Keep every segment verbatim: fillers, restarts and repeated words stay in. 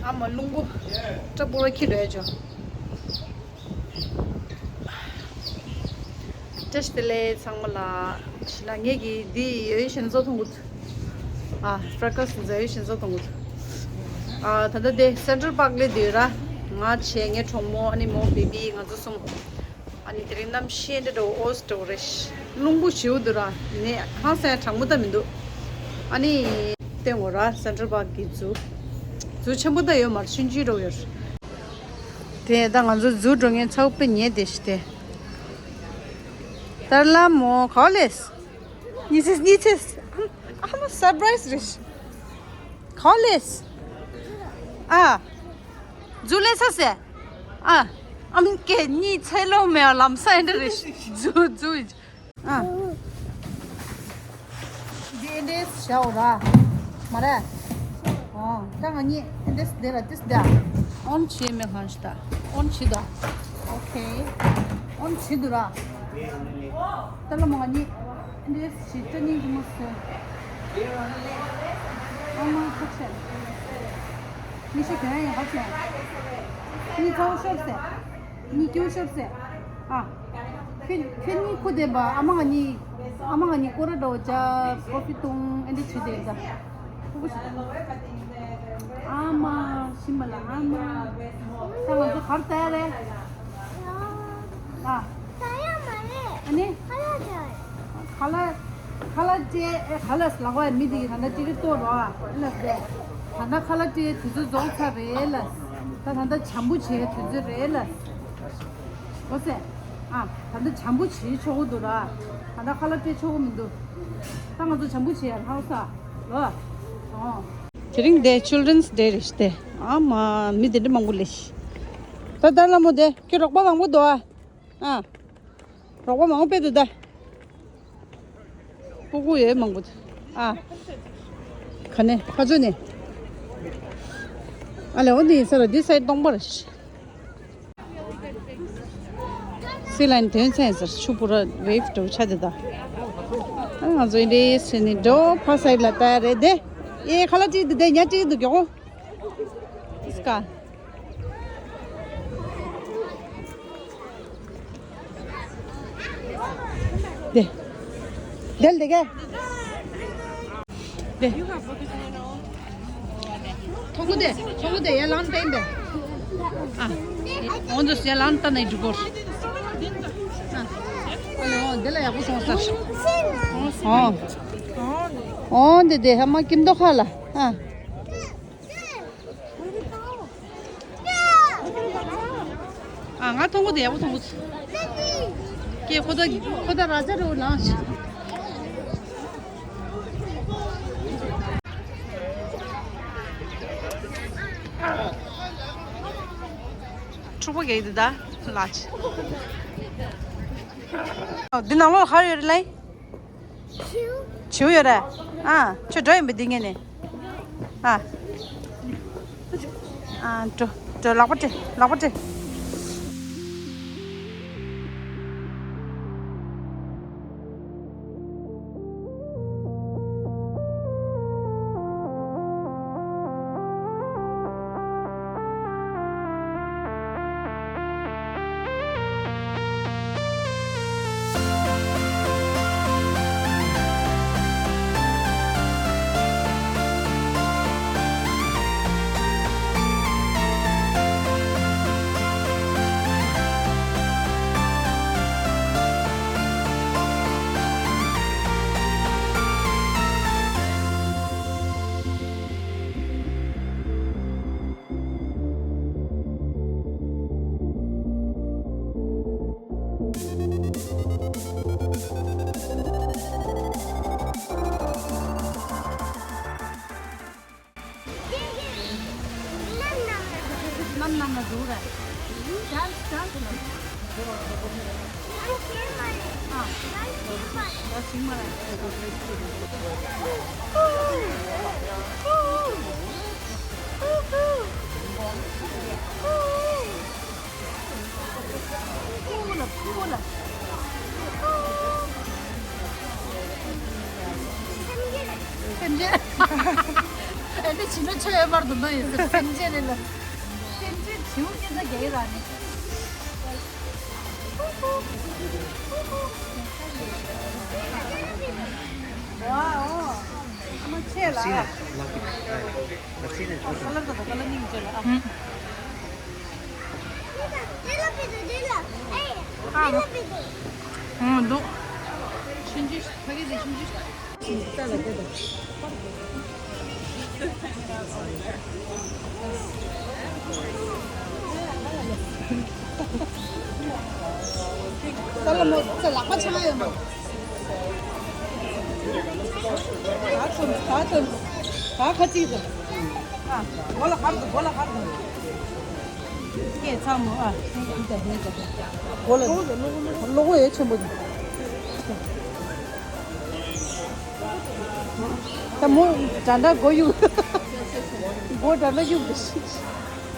ཨ་མ་རླུང་བུ་སྐྲ་སྤུ་ར་ཁྱི་རེད་ཅོ། བཀྲ་ཤིས་བདེ་ལེགས་ཚང་མ་ལ། ཤི་ལ་ངེད་ཀྱི་འདི་ཡོད་ཞིན་ཚོ་ཐོང་གུ། ཨ་ཕྲ་ཀ་སི་འཛའ་ཡོད་ཞིན་ཚོ་ཐོང་གུ། ཨ་ད་ལྟ་དེ་སེན་ཊར་པཱག་ལ་འདུག་ར། ང་བྱས་ངའི་གྲོགས་མོ་ཨ་ནི་མོ་བེ་བི་ང་ཚོ་གསུམ། ཨ་ནི་དེ་རིང་གནམ་གཤིས་འདི་འདྲ་བོ་ཨོས་འདྲ་བོ་རེད། རླུང་བུ་ཞེ་པོ་འདུག་ར། ནི་ཧང་སང་གྲང་མོ་ད་མི་འདུག་ཨ་ནི་བསྟན་འོ་ར་སེན་ཊར་པཱག་གི་ཛུ། ཛུ་ཆེན་པོ་ད་ཡོད་མ་རེད། ཆུང་ཆུང་འདྲ་བོ་ཡོད་རེད། དེ་ད་ང་ཚོ་ཛུ་འགྲོ་མཁན་ཚ་བོ་དཔེ་ཉེ་དེ་ཤི་དེ། ད་ལ་མོ་ག་པར་སླེབས། གཉིད་སད་གཉིད་སད། ཨ་མ་སར་པ་རའི་སི་རེད། ག་པར་སླེབས། ཨ། ཛུ་སླེབས་ས་སེ། ཨ། ཨམ་ཀེ་གཉིད་ཚད་ལོང་མེད་པ་ལམ་སང་འདི་འདྲ་རེད། ཛུ་ཛུ། ཨ། འདི་འདྲས་བྱའོ་ར། མ་རེད། ཨོ། ད་ང་གཉིས་འདི་འདྲས་འདི་ལ་ཏིས་འདྲ། ཨོན་བྱེད་མེད་ལྷན་ཞིག་ད། ཨོན་བྱེད་ད། ཨོ་ཁེ། ཨོན་བྱེད་འདུག་ར། ད་ལ་མ་ང་གཉིས་འདི་འདྲས་བྱེད་སྐྲ་སྙིང་རྗེ་མོ་བཟོས། ཨ་མ་ཁ་ཆེ། མི་ཤེས་གྱོན་ཡང་ཁ་ཆེ། གཉིས་ཚ་བོ་ཤོར་སེ། གཉིས་ཀྱུ་ཤོར་སེ། ཨ། ཁྱོད་ཁྱོད་གཉིས་ཁུ་བསྡད་པ། ཨ་མ་ང་གཉིས། ཨ་མ་ང་གཉིས་སྐོར་ར་འགྲོ་བྱ། ཀོ་ཧྥི་བཏུང་། ཨེ་འདྲ་བྱེད་བསྡད་ད། ཁུ་བོ་ཞིག་ཨ་མ་ཤི་མ་ལ་ཨ་མ། ད་ང་ཚོ་གར་ལྟ་ཡ་རེད། ཨ། ད་ཡ་མ་རེད། ཨ་ནི། ཁ་ལག་ཅག་ཁ་ལག་ཁ་ལག་ཅེ་ཨེ་ཁ་ལག་ལག་པ་མི་དེ་གི་ད་ལྟ་ཅི་གི་ལྟོ་རོ་ཨ་ལ་སེ། ད་ལྟ་ཁ་ལག་ཅེ་དུས་ཚོད་རྫོགས་ཚར་རེད་ལ། ད་ད་ལྟ་བྱམས་པོ་བྱེད་དུས་ཚོད་རེད་ལ། འོ་སེ། ཨ། ད་ལྟ་བྱམས་པོ་བྱེད་ཆོག་གི་འདུག་ར། ད་ལྟ་ཁ་ལག་སྤྲད་ཆོག་གི་མི་འདུག་ད་ང་ཚོ་བྱམས་པོ་བྱེད་ཡ་ལྷག་ས། ལོ། ཨོ། དེ་རིང་དེ་ཆིལ་ཌྲེན་སི་ཌེ་རེད་ཤི་དེ། ཨ་མ་མི་དེ་འདྲ་མང་པོ་སླེབས་ཤི། ད་ད་ལ་མོ་དེ་ཁྱོད་རོགས་པ་མང་པོ་འདུག་ཨ། ཨ། རོགས་པ་མང་པོ་དཔེ་འདུག་ད། སྤུ་གུ་ཡོད་མང་པོ་འདུག་ཨ། ག་ནས་ཕ་ཚོད་ནས། ཨ་ལེ་འོ་འདི་ཡིན་ས་ལ་འདི་སའི་སྟོང་པ་རེད་ཤི། སི་ལན་དོན་ཚན་ཟེར་ཆུ་བུ་ར་རེབ་འགྲོ་ཆ་དེ་ད། ཨ་ང་ཚོ་འདྲེ་སི་ནི་འགྲོ་ཕ་སའི་ལ་ལྟ་རེད་དེ། ཨེ་ཁ་ལག་ཅིག་འདི་དེ་ཉ་ཅིག་འདུག་གྱོ། ཨིས་ཀ། དེ། དེ་ལ་དེ་ག་དེ། ཐོང་གུ་དེ། ཐོང་གུ་དེ་ཡ་ལང་པན་དེ། ཨ། འོན་ཏུ་ཡ་ལང་ཏ་ནའི་འགྲུ་གོར། ཨ། ཨ་ལེ་འོ་དེ་ལ་ཡག་པོ་སོང་ས། འོ། འོ་དེ་དེ་ཧ་མ་ཀིམ་དོ་ཁ་ལ། ཨ། ཨ་ང་ཐོང་གུ་དེ་ཡག་པོ་ཐོང་གུ། ཀེ་ཁོ་ད་ཁོ་ད་ར་ཅ་རོ་ལང་ཤི། ཕྲུ་གུ་གེ་དེ་ད་ལ་ཅི། འདི་ནང་ལོགས་ཧར་ཡོད་རེད་ལེ། བྱིའུ་ཡོད་རེད། ཨ། ཁྱོད་འགྲོ་ཡིན་པས་འདི་ངས་ནས། ཨ། ཨ། འགྲོ། འགྲོ། ལག་པ་སྤྲད། ལག་པ་སྤྲད། ནམ་ནམ་ལ་འགྲོ་ར། ཌན་སི་ཌན་སི་ལ། ཨ། ཡ་ཞིག་མ་ར། སེམས་ཅན། ཨེ་འདི་ ཕྱི་ལོ་ཆ་ཡོད་པར་དུ་ལོ་ཡིན་ཟེར་སེམས་ཅན་རེད་ལ། སེམས་ཅན་བྱིའུ་སྐད་ཆ་རྒྱག་གི་ར་ནི། ཝའོ། ཨ་མ་ཆེ་ལ། ཨ། ཀ་ལར་དང་ཀ་ལར་གཉིས་ཆེ་ལ་ཨ། ཨ་འདུག་ཤིན་ཅི་ཕ་གི་དེ་ཤིན་ཅི། ས་ལ་མོ་ཚེ་ལག་པ་ཆང་ཡོད་མ། ད་ཐོན་ད་ཐོན་ད་ཁ་ཅིག་ཏུ། ཨ་མགོ་ལ་ཁར་དུ་མགོ་ལ་ཁར་དུ། སྐད་ཚ་མོ་ཨ། ཧེ་ད་ཧེ་ད། མགོ་ལ་བློ་གོ་ཡེ་ཆེན་པོ་འདུག་ད་མོ་འདྲ་འདྲ་མགོ་གཡུག་མགོ་འདྲ་འདྲ་གཡུག་འདུག་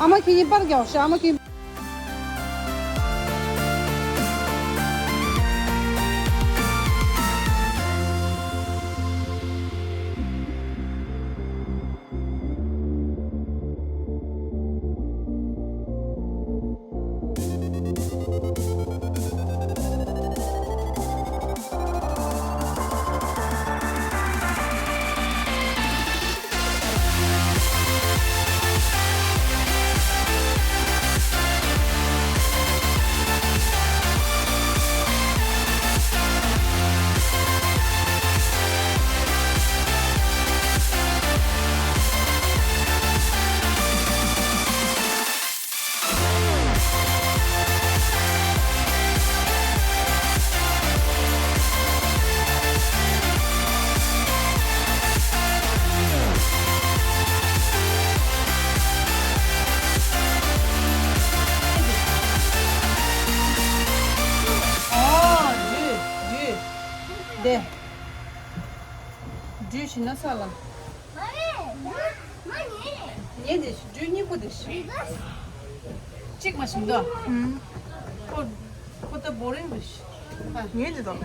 ཨ་མ་ཁྱེད་གཉིས་པར་རྒྱག་ཤག་ཨ་མ་ཁྱེད། ཨོ། འདུས། འདུས། དེ། འདུས་ཞིག་ན་ས་ལ། མ་རེད། མ་ཉེ་རེད། ཉེ་དེ་ཞིག་འདུས་གཉིས་པོ་དེ་ཞིག་གཅིག་མ་ཞིག་འདུག་ཨུམ། ཁོ་ཁོ་ད་བོ་རིང་རེད་ཞིག་ཨ། ཉེ་དེ་དང་།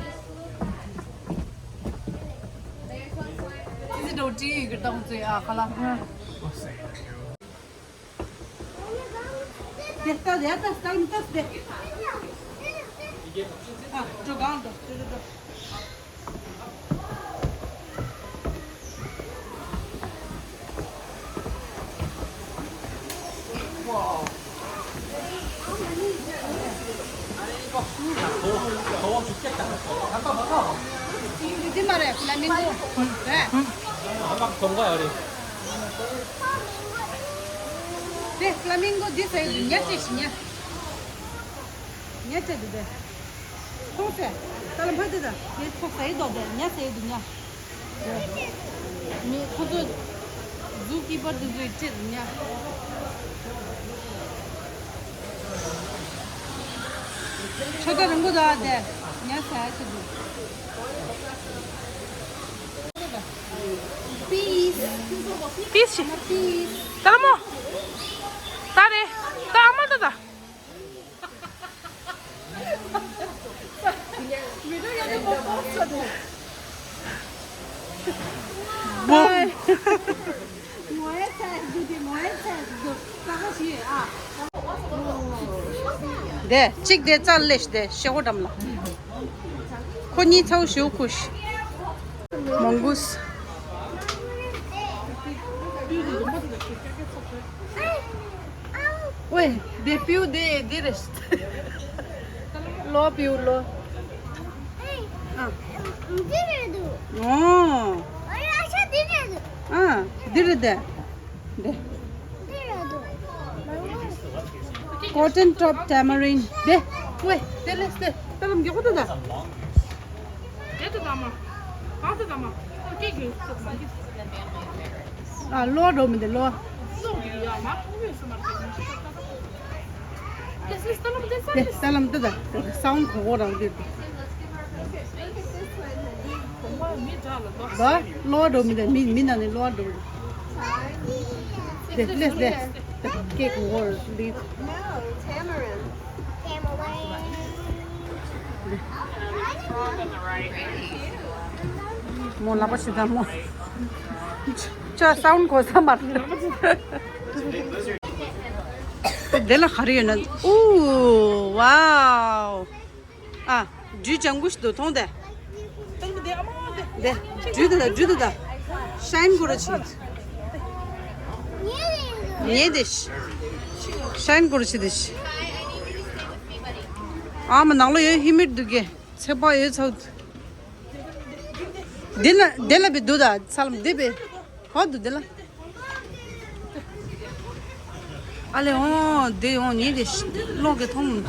ཙི་ཙི་འགྲོ་ཀྲི་ཡི་གི་གཏམ་ཚོད་ཨ་ཁ་ལ། དེ་ལྟ་ཡ་ད་སྟག་མི་ལྟ་སྟེ། ཨ་འགྲོ་གང་འགྲོ་འགྲོ་འགྲོ། འདི་མ་རེད་ཕ་ལ་མིང་གོ་རེད། དེ་ཕ་ལ་མིང་གོ་འདི་ཟེར་ཉ་ཅེས་ཉ། ཉ་ཅེས་འདི་དེ། ཁོང་ཚེ། ད་ལ་མ་དེ་ད། དེ་ཁོ་ཟེར་དོ་དེ་ཉ་ཟེར་འདི་ཉ། མི་ཁོ་ཚོ་ཛུ་ཀི་པར་དེ་ཚོའི་ཁྲིད་ཉ། ཆོ་ག་རིང་པོ་ད་དེ་ཉ་ཟེར་ཁྲིད་འདུག་པིས། པིས། ད་ལ་མོ། ད་རེ། ད་ཨ་མ་ད་ད། བུམ། དེ་གཅིག་དེ་རྩར་ལས་དེ་ཤེ་གོ་འགྲམ་ལ། ཁོ་གཉིས་ཚའུ་ཞུ་ཁུ་ཤི། མོང་གུས། ཝེ། དེ་པིའུ་དེ་དེ་རེད། ལོ་པིའུ་ལོ། ཨ། འདི་རེད་འདུག་ཨོ། ཨ་ཡ་ཤ་འདི་རེད་འདུག་ཨ། འདི་རེད་དེ། འདི། འདི་རེད་འདུག Cotton top tamarind དེ། ཝེ། དེ་ལས་དེ། ད་ལམ་མགྱོགས་པོ་ད་ད། དེ་ད་ད་མ། ད་ད་ད་མ། ཨོ་ཀེ་ཀེ། ཨ་ལོ་འགྲོ་མི་འདི་ལོ། ལོ་འདི་ཡ་མ་ཕུང་བས་སུ་མ་རེད། དེ་སི་སྟ་ལམ་དེ་ས་དེ་ས་ལམ་དེ་ད་དེ་སའུན་གོ་གོ་རང་དེ། ད་ལོ་འགྲོ་མི་འདི་མི་མི་ན་ནི་ལོ་འགྲོ། དེ་དེ་དེ་དེ་ཀེ་གོ་གོ་རང་དེ། མོ་ལག་པ་ཞིག་ད་མོ། ཅ་སའུན་གོ་ས་མ་རེད། དེ་ལ་ག་རེ་ཡོད་ན། ཨུ་ཝའོ། ཨ། སྦྲུལ་ལྗང་གུ་ཞིག་འདུག་མཐོང་དེ། དེ་སྦྲུལ་དེ་དང་སྦྲུལ་དེ་དང་། ཤའིན་གོ་ར་ཆི། ཉེ་དེ། ཤའིན་གོ་ར་ཆི་དེ། ཨ་མ་ནང་ལོ་ཡོད་ཧི་མིད་འདུག་གེ། ཚེ་པ་ཡོད་ཚོད། འདི་ན་འདི་ལ་བི་འདུག་ད་ཚལ་འདི་བི། གོ་འདུག་འདི་ལ། ཨ་ལེ་འོང་འདི་འོང་ཉེ་དེ་ལོག་གི་མཐོང་།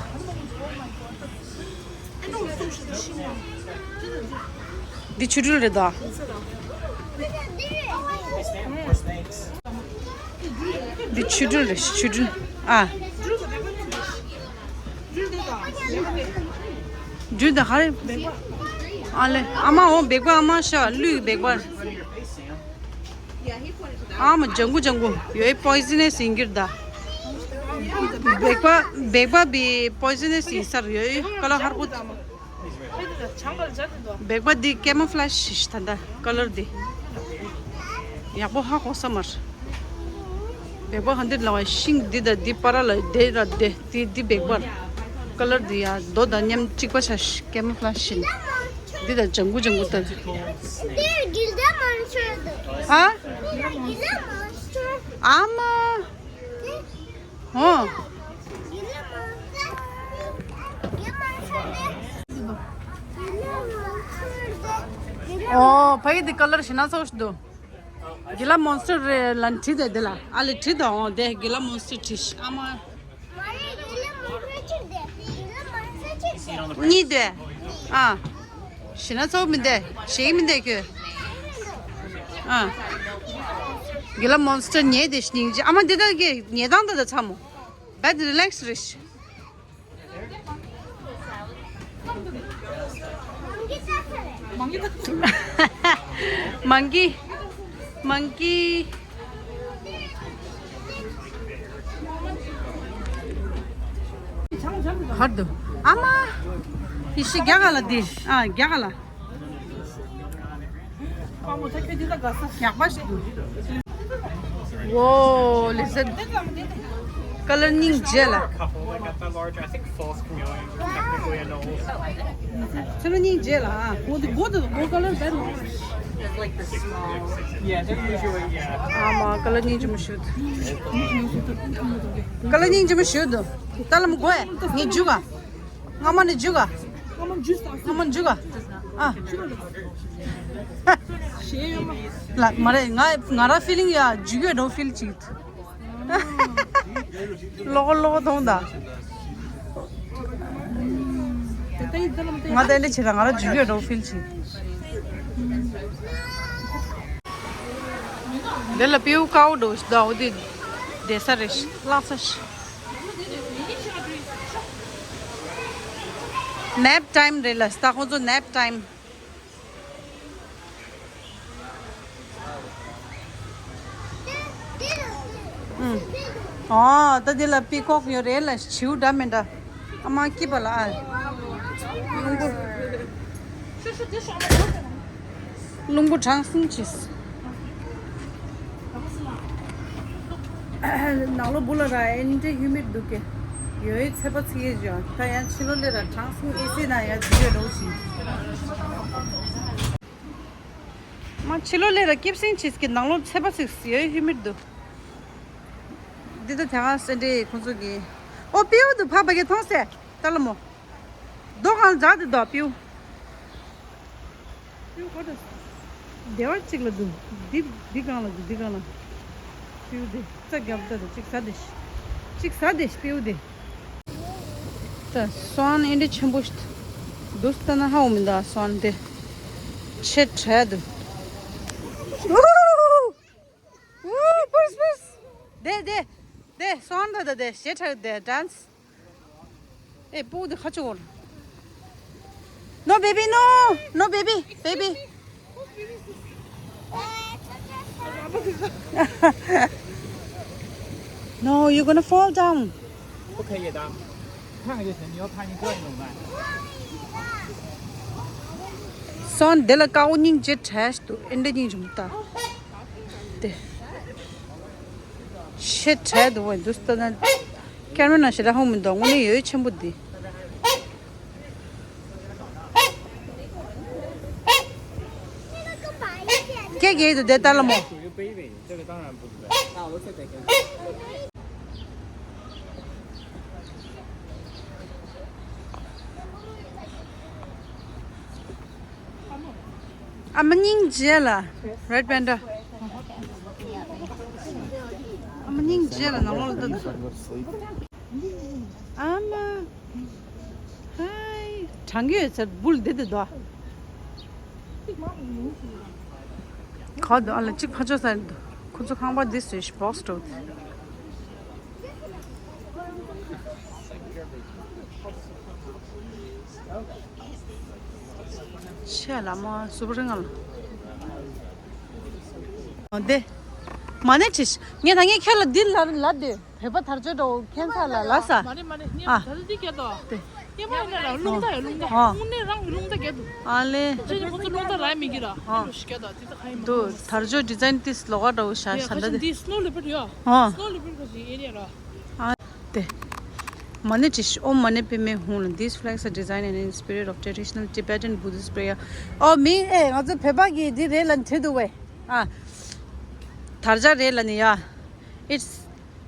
འདི་ཆུ་སྦྲུལ་རེད་ད། འདི་ཆུ་སྦྲུལ་རེད་ཆུ་སྦྲུལ། ཨ། སྦྲུལ་དེ་ག་རེ། ཨ་ལེ་ཨ་མ་འོ་སྦལ་པ་ཨ་མ་ཤ་ཀླུའི་སྦལ་པ། ཨ་མ་ལྗང་གུ་ལྗང་གུ་ཡོད་པོ་ཨི་ཛི་ནེ་སི་ཡིན་གྱི་རེད་ད། སྦལ་པ་སྦལ་པ་བི་པོ་ཨི་ཛི་ནེ་སི་ཡིན་ས་རེད་ཡོད་ཀ་ལ་ཧར་པོ། སྦལ་པ་འདི་ཀེ་མོ་ཕ་ལ་ཇི་ཞིག་ད་ལྟ་ཀ་ལར་འདི། ཡག་པོ་ཧ་གོ་ས་མར། སྦལ་པ་ཧ་འདིར་ལ་བ་ཤིང་འདི་དང་འདི་པ་ར་ལ་འདི་ར་འདི་འདི་འདི་སྦལ་པ། ཀ་ལར་འདི་ཡ་རྡོ་དང་མཉམ་གཅིག་པ་ཆ་ཤི་ཀེ་མོ་ཕ་ལ་ཇི་ཤིང་། འདི་དང་ལྗང་གུ་ལྗང་གུ་ད། ཧ། ཨ་མ། ཨོ། ཨོ་ཕ་གི་འདི་ཀ་ལར་ཞེ་ན་ཚོགས་ཤིག་འདུག་གི་ལ་མོན་སི་ཊར་རེད་ལ་བྲིས་དེ་འདི་ལ་ཨ་ལེ་བྲིས་དང་འོ་དེ་གི་ལ་མོན་སི་ཊར་བྲིས་ཤིག་ཨ་མ། གཉིས་དེ། ཨ། ཞེ་ན་ཚོགས་མི་འདེ་ཞེ་གི་མི་འདེ་ཁྱོད། ཨ། གི་ལ་མོན་སི་ཊར་ཉེ་དེ་སྙིང་རྗེ་ཨ་མ་འདི་དག་གི་ཉེ་དང་ད་ད་ཚ་མོ། བད་རི་ལེགས་རེད། མང་གི་མང་གི། ཧར་དུ། ཨ་མ། ཡི་ཤི་རྒྱ་ག་ལ་འདི། ཨ་རྒྱ་ག་ལ། ཡག་པ་ཞིག་འདུག་ཝོ་ལེ་ཟེར། ཀ་ལར་སྙིང་རྗེ་ལ། ཁྱོད་ལ་སྙིང་རྗེ་ལ་ཨ། ཁོང་དེ་གོ་དེ་གོ་ཀ་ལར་བེད་ནོ། ཨ་མ་ཀ་ལར་སྙིང་རྗེ་མོ་ཞུ་དུ། ཀ་ལར་སྙིང་རྗེ་མོ་ཞུ་དུ། ད་ལ་མོ་གོ་ཡ་ངས་འཇུ་ག་ང་མ་ནས་འཇུ་ག་ང་མ་འཇུ་ག་ཨ། ལ་མ་རེད་ང་ང་ར་ཕི་ལིང་ཡ་འཇུ་གི་འགྲོ་ཕིལ་ཅིག་ལོག་ལོག་མཐོང་ད། ང་ད་འདི་བྱེད་ད་ང་ར་འཇུ་གི་འགྲོ་ཕིལ་ཅིག་འདི་ལ་པིའུ་ཀའོ་འགྲོ་ཞིག་ད་འོ་དེ་བསྡད་ས་རེད་ཤག་ལྷག་ས་ཤག་ནེབ་ཊའིམ་རེད་ལ་ད་ཁོང་ཚོ་ནེབ་ཊའིམ། ཨུམ། ཨོ་ད་འདི་ལ་པི་ཀོག་ཡོད་རེད་ལ་བྱིའུ་འདྲ་མི་འདྲ། ཨ་མ་སྐྱིད་པ་ལ་ཨ། རླུང་བུ། རླུང་བུ་གྲང་སིང་བྱེད། ནང་ལོ་བུ་ལ་ར་ཨེ་འདྲ་ཧུ་མིད་འདུག་གེ། ཡོའི་ཚད་པ་ཚིག་ཡེ་ཇོ་ད་ཡང་ཕྱི་ལོ་ལེ་ར་གྲང་སིང་ཨེ་སི་ན་ཡང་ཇི་ཡོད་རོ་ཞིང་། མ་ཕྱི་ལོ་ལེ་ར་སྐྱིབ་སིང་བྱེད་ཀྱི་ནང་ལོ་ཚད་པ་ཚིག་ཡོའི་ཧུ་མིད་འདུག་འདི་ད་དེ་ག་སེ་འདྲེ་ཁོང་ཚོ་གི། ཨོ་པིའུ་འདུག་ཕ་བ་གི་མཐོང་སེ། ད་ལ་མོ། རྡོ་གང་འཇག་དེ་རྡོ་པིའུ། པིའུ་ཁོ་ད། བདེ་བ་གཅིག་ལ་འདུག་འདི་འདི་གང་ལ་འདུག་འདི་གང་ལ། པིའུ་དེ་རྩ་རྒྱབ་ད་དེ་གཅིག་ཟ་དེ་ཤི། གཅིག་ཟ་དེ་ཤི་པིའུ་དེ། ད་སོན་ཨེ་འདྲ་ཆེན་པོ་ཞིག་འདུག་ད་ན་ཧ་འོ་མི་འདུག་སོན་དེ། ཆེ་དྲགས་འདུག་ཨུ་ཨུ་པུས་པུས། དེ་དེ་དེ་སོན་ད་ད་དེ་ཞེ་དྲགས་དེ་ཌན་སི། Hey, pull the kachor. No, baby, no. No, baby. Baby. No, you're gonna fall down. Okay, you're down. Hang on, just a minute. You're panic. Go ahead, man. སོན་དེ་ལ་ཀའོ་སྙིང་རྗེ་དྲགས་འདུག་ཨེ་འདྲ་སྙིང་རྗེ་མོ་ད། དེ། ཆེ་དྲགས་འདུག་བས་འདུག་ལྟ་ན། ཀེམ་ར་ནང་ཞེ་དྲག་ཧོང་མི་འདུག་དངོས་གནས་ཡོད་ཆེན་པོ་འདི། སྐད་རྒྱག་འདུག་དེ་ལྟ་ལ་མོ། ཨ་མ་སྙིང་རྗེ་ལ། རེད་པན་ཌ། ཨ་མ་སྙིང་རྗེ་ལ་ནང་ལོགས་ལ་ལྟ་འདུག་ཨ་མ། ཧའི། གྲང་གི་ཡོད་ཚད་འབུལ་བསྡད་དེ་འདུག་ག་འདུག་ཨ་ལ་གཅིག་ཕ་ཆོས་ས་འདུག་ཁོ་ཚོ་ཁང་པ་འདི་བཟོས་ཤིག་བོགས་འགྲོ། ཆེ་ལ་མ་སུ་པར་ང་ལ། འདི། མ་ཎི་བྲིས། ངས་ད་ངས་ཁྱོད་ལ་འདི་ལ་ལ་འདི། བོད་པ་དར་ལྕོག་འགྲོ་ཁྱེད་ཚ་ལ་ལ་ས། མ་རེད་མ་རེད། ངས་ཨ། ད་ལྟ་འདི་སྐད་དོ། དེ། སྙེ་མ་ཡིན་ན་རང་རླུང་རྟ་ཡོད་རླུང་རྟ། ཨ། དངོས་གནས་རང་གི་རླུང་རྟ་སྐད་འདུག་ཨ་ལེ། ཁྱེད་ཚོ་ཁོ་ཚོ་རླུང་རྟ་རག་མི་གི་ར། ཨ། ཁོ་ཚོ་ཞིག་སྐད་དོ་དེ་ད་ཁ་ཡིན་མ། འདུག་དར་ལྕོག་ཌི་ཛའིན་ཏིས་ལོག་ག་འགྲོ་ཤ་དེ་ཤ་ཁ་འདྲ་ཆེན་དེ། འདི་སྣོ་ལེ་པར་ཡོད། ཨ། སྣོ་ལེ་པར་ཁ་ཆེན་ཨེ་རི་ཡ་ར། ཨ། དེ། མ་ཎི་བྲིས། ཨོཾ་མ་ཎི་པདྨེ་ཧཱུྃ། These flags are designed in the spirit of traditional Tibetan Buddhist prayer. ཨོ་མིང་ཨེ་ང་ཚོ་བོད་པ་གི་འདི་རེད་ལ་བྲིས་འདུག་བས། ཨ། དར་ལྕོག་རེད་ལ་ནི་ཡ། It's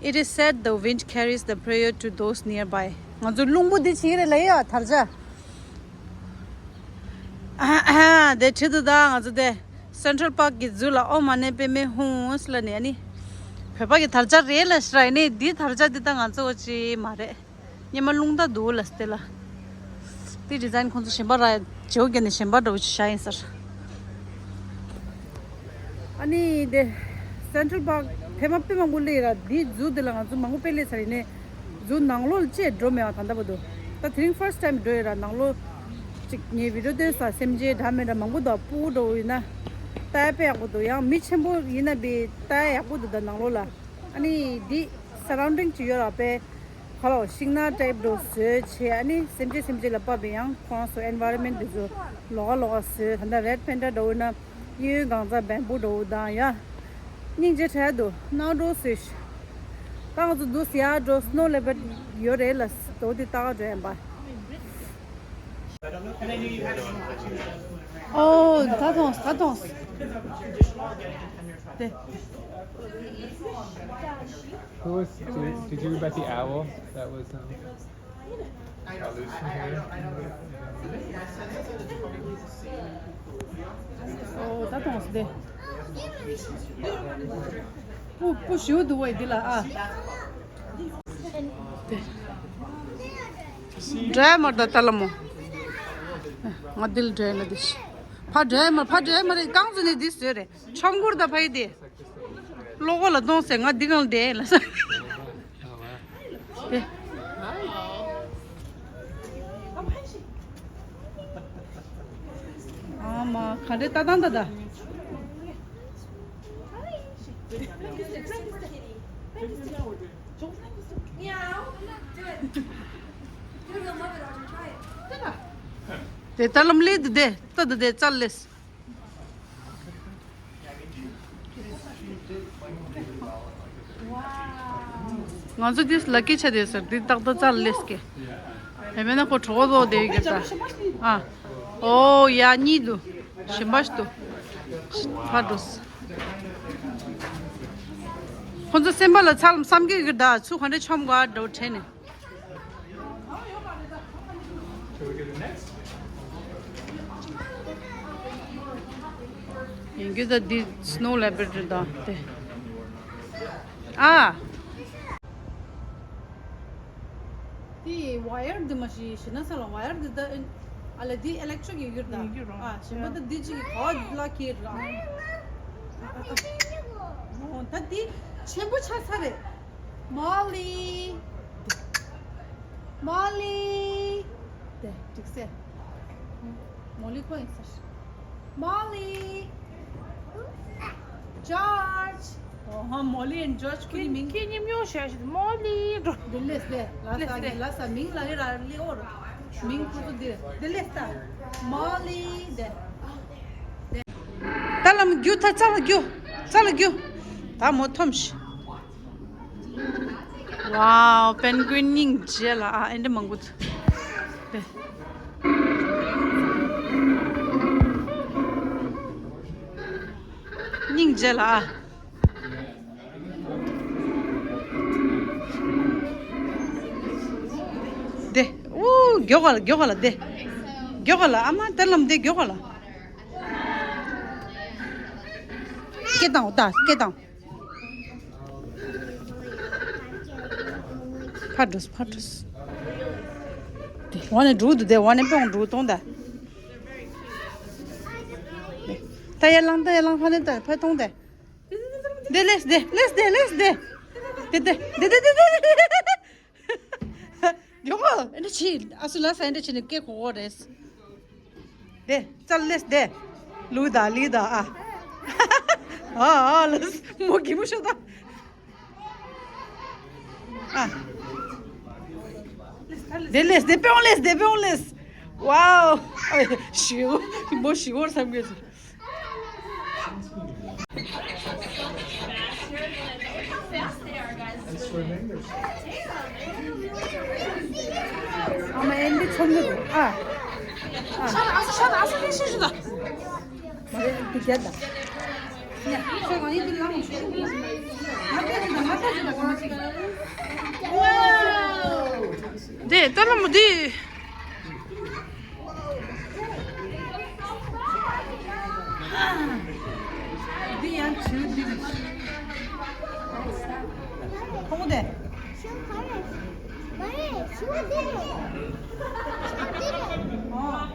It is said the wind carries the prayer to those nearby. ང་ཚོ་རླུང་བུ་འདི་ཕྱིར་རེད་ལ་ཡ་དར་ལྕོག་ཨ་ཨ་དེ་བྲིས་འདུག་ད་ང་ཚོ་དེ་སེན་ཊྲལ་པཱརཀ་གི་མཇུག་ལ་ཨོཾ་མ་ཎི་པདྨེ་ཧཱུྃ་ལ་ནི་ཨ་ནི། བོད་པ་གི་དར་ལྕོག་རེད་ལ་ཤི་ར་ནི་འདི་དར་ལྕོག་འདི་ད་ང་ཚོ་ཅི་མ་རེད། སྙེ་མ་རླུང་རྟ་འདུག་ལ་སྟེ་ལ། དེ་ཌི་ཛའིན་ཁོང་ཚོ་གཞན་པ་ར་བྱེའུ་བརྒྱབ་ནས་གཞན་པ་འདྲ་བོ་ཞིག་བཞག་ཡིན་ཟེར། ཨ་ནི་དེ་སེན་ཊྲལ་པཱརཀ་ཐེ་མ་དཔེ་མང་པོ་སླེབས་ཡོད་ར། འདི་ཛུ་དེ་ལ་ང་ཚོ་མང་པོ་དཔེ་སླེབས་ཚར་ཡིན་ནའི་ཛུ་ནང་ལོགས་ལ་ཅེས་འགྲོ་མེད་པ་ད་ལྟ་བར་དུ། ད་དེ་རིང་ཕར་སི་ཊའིམ་འགྲོ་ཡོད་ར། ནང་ལོགས་ཅིག་ངས་བི་ཌི་ཡོ་སྟོན་ས་སེམས་ཅན་འདྲ་མི་འདྲ་མང་པོ་འདུག་སྤུ་གུ་འདྲ་བོ་ཡིན་ན་ལྟ་ཡ་དཔེ་ཡག་པོ་འདུག་ཡང་མི་ཆེན་པོ་ཡིན་ན་བི་ལྟ་ཡ་ཡག་པོ་འདུག་ད་ནང་ལོགས་ལ། ཨ་ནི་འདི་སར་རའུན་ཌིང་ཅིག་ཡོད་ར་པས། ཁ་ལོ་ཤིང་ནགས་ཊའིབ་འདྲ་བཟོས་བྱས་ཨ་ནི་སེམས་ཅན་སེམས་ཅན་ལ་ཕབ་པའི་ཡང་ཁོང་ཚོ་ཨེན་ཝའི་རོན་མེན་ཊི་འདི་ཚོ་ལོགས་ཀ་ལོགས་ཀ་བཟོས། ད་ལྟ་རེད་པན་ཌ་འདྲ་བོ་ན་གཡས་གཡོན་གང་ཚ་བེམ་བུ་འདྲ་བོ་དང་ཡ། སྙིང་རྗེ་བྲལ་འདུག་ནགས་འདྲ་བོ་བཟོས་ཤག་ད་ང་ཚོ་འདུག་སེ་ཡར་འགྲོ། སྣོ་ལེ་པར་ཌི་ཡོད་རེད་ལ་འདྲ་བོ་འདི་ལྟ་ག་འགྲོ་ཡིན་པ། ཨོ་ད་མཐོང་ད་མཐོང་། དེ། Who was, did, did you read about the owl that was, um, ཨོ་ད་མཐོང་སྟེ། སྤུ་སྤུ་ཞིའུ་འདུག་བས་འདི་ལ་ཨ། འདྲ་མར་ད་ལྟ་ལ་མོ། ང་འདི་ལ་འདྲ་ན་འདི་ཕ་འདྲ་མར་ཕ་འདྲ་མར་རེད། རྐང་འཛིན་ནས་འདི་བཟོས་རེད། ཆོམ་གུར་ད་ཕ་ཡི་དེ། ལོ་གོ་ལ་གཏོང་ཟེར། ང་འདི་གང་བསྡད་ལ་ས། དེ། ཨ་མ་ག་འདྲས་ལྟ་སྟངས་ད་ད། དེ་ད་ལམ་ལས་དེ་དེ་ད་དེ་དེ་ཙལ་ལེས། ང་ཚོ་དེ་ལ་སྐད་ཆ་དེ་ཟེར་དེ་ཏག་ཏག་ཙལ་ལེས་ཀྱི། ཡ་མེད་ན་ཁོ་གྲོགས་བཟོ་དེ་གི་ད། ཨ། ཨོ་ཡ་གཉིས་འདུག་གཞན་པ་ཞིག་འདུག་ཕར་འགྲོ། ཁོ་ཚོ་སེམས་པ་ལ་ཚ་ལམ་བསམ་གི་གི་ད་ཚུར་ག་འདྲ་ཆོམ་ག་འགྲོ་དྲན་ནས། ཡིན་རྒྱུ་ད་འདི་སྣོ་ལེ་པར་ཌི་དང་དེ། ཨ། དེ་ཝ་ཡར་འདི་མ་གཞི་ཞི་ན་ས་ལ་ཝ་ཡར་འདི་ད་ཨ་ལ་འདི་ཨི་ལེག་ཊི་རིག་ཡིན་རྒྱུ་ད། ཡིན་རྒྱུ་རང་། ཨ་གཞན་པ་ད་འདི་ཅིག་ག་ལ་ཁྱེར་ར། ཨོ་ད་འདི་ཆེན་པོ་ཆགས་ཚར་རེད། མོ་ལི། མོ་ལི། དེ་འགྲིག་སེ། མོ་ལི་ཁོ་ཡིན་ཟེར། མོ་ལི། ཇོརྗ། ཨོ་ཧ། མོ་ལི་ཨེན་ཇོརྗ་ཁོ་གཉིས་མིང་། ཁྱེད་མཉམ་ཡོང་བྱས་ཤིག་མོ་ལི་འགྲོ། དེ་ལེས་ལེ་ལ་ས་ལེས་ལེ། ལ་ས་མིང་ལ་ཡོད་ར་ལེ་ཨོ་ར། མིང་ཁོ་ཚོ་དེ་དེ་ལེས་ད། མོ་ལི་དེ། ད་ལམ་རྒྱུ་ད་ཙལ་རྒྱུ། ཙལ་རྒྱུ། ད་མོ་འཐོམ་ཤི། Wow, penguin སྙིང་རྗེ་ལ་ཨ་ཨེ་འདྲ་མང་པོ་འདུག་དེ། སྙིང་རྗེ་ལ་ཨ། དེ། ཨུ། མགྱོགས་ག་ལ་མགྱོགས་ག་ལ་དེ། མགྱོགས་ག་ལ་ཨ་མ་ཏར་ལམ་དེ་མགྱོགས་ག་ལ། སྐད་བཏང་ད་སྐད་བཏང་། ཕར་འགྲོ་ཕར་འགྲོ། དེ་འོ་ནས་འགྲོ་འདུག་དེ་འོ་ནས་དཔོན་འགྲོ་གཏོང་ད། ད་ཡར་ལངས་ད་ཡར་ལངས་ཕར་ནས་ད་ཕར་གཏོང་ད། དེ་ལེས་དེ་ལེས་དེ་ལེས་དེ། དེ་དེ་དེ་དེ་དེ་དེ། ཡོང་ཨ་འདྲ་ཆི་ཨ་སུ་ལ་ས་འདྲ་ཆི་ནི་སྐད་གོ་གོ་རེད། དེ་ཙལ་ལེས་དེ། ལུ་ད་ལི་ད་ཨ། ཨ་ཨ་ལེས་མོ་གི་མོ་ཤོ་ད། ཨ། དེ་ལེས་དེ་པེའོ་ལེས་དེ་པེའོ་ལེས། ཝའོ། ཞིའོ་མོ་ཞིའོ་བསམ་གྱི། ཨ་མ་ཨེ་འདི་ཆོམ་གི་འདུག་ཨ། ཨ། ཤ་ན་ཨ་སུ་ཤ་ན་ཨ་སུ་ཤ་ན་ཤ་ན་ཤ་ན། མ་རེད་འདི་རྒྱ་ད། ཤ་གང་ཡིན་འདི་ལ་མ་ཤ་ན། མ་ཐེ་ཅི་ད་མ་ཐེ་ཅི་ད་གང་ཅི། ཝའོ། དེ་ད་ལ་མོ་དེ། འདི་ཡང་བྱིའུ་འདི་རེད། ཁོང་དེ། ཨོ།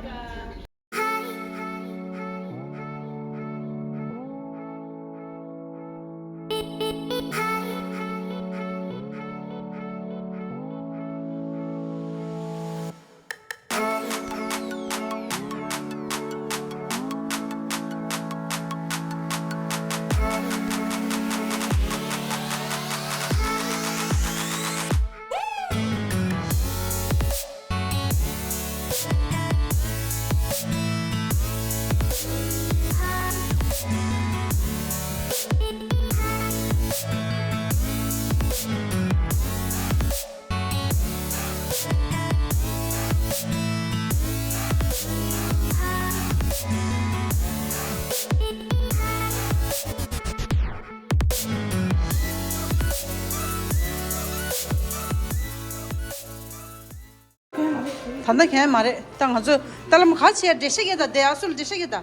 ད་ལྟ་གང་ཡང་མ་རེད། ད་ང་ཚོ་ད་ལམ་ག་བྱེད་ཡ་འགྲེལ་བཤད་རྒྱག་ད་དེ་ཨ་སུལ་འགྲེལ་བཤད་རྒྱག་ད།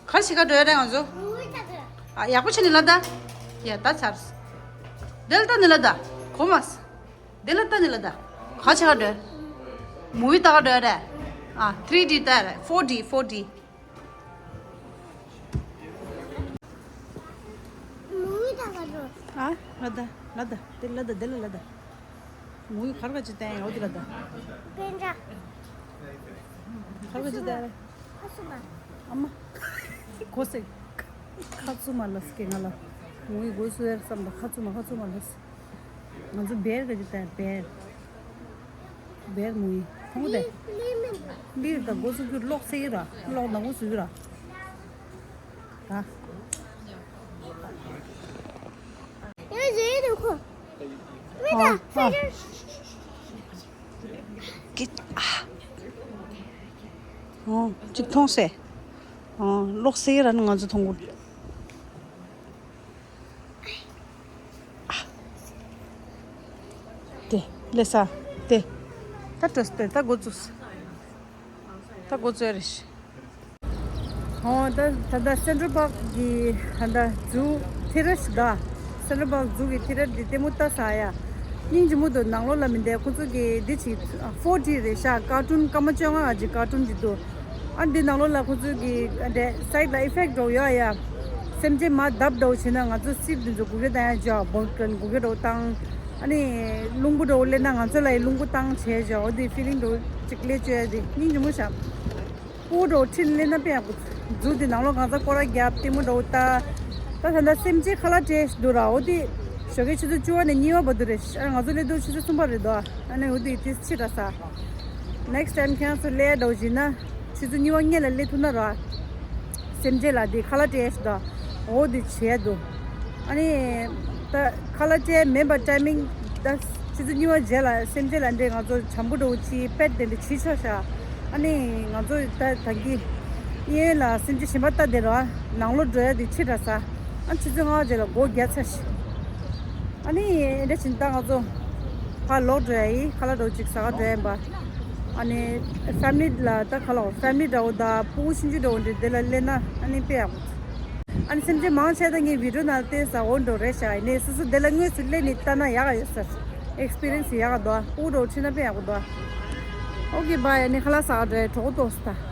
ག་ཞིག་ག་འགྲོ་ཡ་རེད་ང་ཚོ། ཨ་ཡག་པོ་བྱས་ནས་ལ་ད། ཡ་ད་ཚར། དེ་ལ་ད་ནི་ལ་ད། གོ་མ་སོང་། དེ་ལ་ལྟ་ནི་ལ་ལྟ། ག་ཆེ་ག་འགྲོ། མུ་བི་ལྟ་ག་འགྲོ་རེད། ཨ་ཐི་རི་ཌི་ལྟ་རེད། ཕོར་ཌི་ཕོར་ཌི། མུ་བི་ལྟ་ག་འགྲོ། ཨ་ལ་ལྟ་ལ་ལྟ་དེ་ལ་ལྟ་དེ་ལ་ལ་ལྟ། མུ་བི་གར་ག་ཅི་བསྟན་ཡོད་དེ་ལ་ལྟ། པེན་ཏྲ། གར་ག་ཅི་བསྟན་རེད། ཨ་སུ་མ། ཨ་མ། གོ་སེ། ཁ་ཚུ་མ་ལ་སྐེ་ང་ལ། མུ་བི་གོ་སུ་ཡར་བསམ་ད་ཁ་ཚུ་མ་ཁ་ཚུ་མ་ལ་སེ། ང་ཚོ་བེར་ག་ཅི་བལྟས་བེར། བེར་མུ་ཡི་མཐོང་གི་ལི་ལི་མིན། ལིར་དང་སྒོ་ཚུགས་རྒྱུ་གློག་སེ་ཡི་ར་གློག་ནང་སྒོ་ཚུགས་ཡི་ར། ད། ཡ་ཡེ་རུ་ཁོ། མི་ད་ཨ་ཨ། ཕེ་ར། ཀི་ཨ། ཨོ་གཅིག་མཐོང་སེ། ཨོ་གློག་སེ་ཡི་ར་ནི་ང་ཚོ་མཐོང་གི། དེ་ལས་ས་དེ། ད་ཏོ་སྟེ་ད་འགོ་བཙུགས། ད་འགོ་བཙུགས་རེད། ཨོ་ད་ད་ད་སེན་ཊར་པཱག་གི་ད་ད་ཛུ་ཐི་རེ་སི་ད། སེན་ཊར་པཱག་ཛུ་གི་ཐི་རེ་སི་འདི་ལྟད་མོ་ལྟ་ས་ཡ། སྙིང་རྗེ་མོ་འདུག་ནང་ལོགས་ལ་མི་འདས་ཁོ་ཚོ་གི་འདི་ཅིག་ཕོར་ཌི་རེད་ཤག་ཀར་ཊུན་སྐར་མ་བཅོ་ལྔ་ཅིག་ཀར་ཊུན་ཅིག་འདུག་ཨ་འདི་ནང་ལོགས་ལ་ཁོ་ཚོས་ཀྱི་འདྲ་སའི་ཌི་ལ་ཨི་ཕེག་ཊི་འདྲ་བོ་ཡོད་ཡ། སེམས་ཅན་མར་བརྡབ་འདྲ་བོ་བྱས་ན་ང་ཚོ་སིབ་འདི་ཚོ་སྒུག་གི་བསྡད་ཡ་ཅིག་ཡོད། བོལ་ཀན་སྒུག་གི་འདྲ་བོ་བཏང་། ཨ་ནི་རླུང་བུ་འདྲ་བོ་སླེབས་ན་ང་ཚོ་ལ་ཡི་རླུང་བུ་བཏང་བྱས་ཅིག་ཡོད། འོ་དེ་ཕི་ལིང་འདྲ་བོ་ཅིག་སླེབས་བཅུག་ཡ་དེ་སྙིང་རྗེ་མོ་ཤག་སྤུ་གུ་འདྲ་བོ་ཁྲིད་ནས་སླེབས་ན་དཔེ་ཡག་པོ། ཛུ་དེ་ནང་ལོགས་གང་ཚ་སྐོར་ར་རྒྱབ་ལྟད་མོ་འདྲ་བོ་ལྟ། ད་ད་ལྟ་སེམས་ཅན་ཁ་ལག་སྤྲད་འདུག་ར། འོ་དེ་ཞོགས་ཀའི་ཆུ་ཚོད་བཅུ་པ་ནས་གཉིས་པ་བར་དུ་རེད། ཨ་ང་ཚོ་སླེབས་དུས་ཆུ་ཚོད་གསུམ་པ་རེད་དོ། ཨ་ནི་འོ་དེ་དེ་ཕྱི་དྲགས་ས། ནེག་སི་ཊའིམ་ཁྱེད་རང་ཚོ་སླེབས་འདྲ་བོ་བྱས་ན་ཆུ་ཚོད་གཉིས་པ་སྔོན་ལ་སླེབས་ཐུབ་ན་ར། སེམས་ཅན་ལ་དེ་ཁ་ལག་སྤྲད་ཤག་ད། འོ་དེ་བྱས་འདུག་ཨ་ནི་ད་ཁ་ལག་སྤྲད་མེད་པ་ཊའི་མིང་ ད་ཆུ་ཚོད་གཉིས་པ་རྗེས་ལ་སེམས་ཅན་ལ་འདྲེ་ང་ཚོ་བྱམས་པོ་འདྲ་བོ་ཅིག་པེཊ་དེ་འདྲ་བྱེད་ཆོག་ཤག་ཨ་ནི་ང་ཚོ་ད་ད་གི་གཡས་གཡོན་ལ་སེམས་ཅན་གཞན་པ་ལྟ་བསྡད་རོགས། ནང་ལོགས་འགྲོ་ཡ་དེ་ཕྱི་དྲགས་ས། ཨ་ཆུ་ཚོད་ལྔ་པ་རྗེས་ལ་སྒོ་རྒྱག་ཚར་ཤག་ཨ་ནི་འདྲ་བྱས་ད་ང་ཚོ་ཕར་ལོག་འགྲོ་ཡ་ཡིན། ཁ་ལག་འདྲ་བོ་ཅིག་ཟ་ག་འགྲོ་ཡ་ཡིན་པ། ཨ་ནི་ཕེ་མི་ལི་ལ་ད་ཁ་ལག་ཕེ་མི་ལི་འདྲ་བོ་དང་སྤུ་གུ་ཆུང་ཆུང་འདྲ་བོ་འདྲ་དེ་ལ་སླེབས་ན་ཨ་ནི་དཔེ་ཡག་པོ། ཨ་ནི་སེམས་ཅན་མང་ཆེ་ད་ངའི་བི་ཌིའོ་ནང་བལྟས་ས་འོ་འགྲོ་རེད་ཤག་ཡིན་ནའི་སོ་སོ་དེ་ལ་དངོས་སུ་སླེབས་ནས་ལྟ་ན་ཡག་ཡོད་ས། ཨེག་སི་པི་རི་ཡན་སི་ཡག་ག་འདུག་ཨ་སྤུ་གུ་འདྲ་བོ་ཁྲིད་ན་དཔེ་ཡག་པོ་འདུག་ཨ། ཨོ་ཀེ་བྷའི། ཨ་ནི་ཁ་ལག་ཟ་ག་འགྲོ་ཡ། གྲོགས་པོ་ཏོག་ཙམ་ད།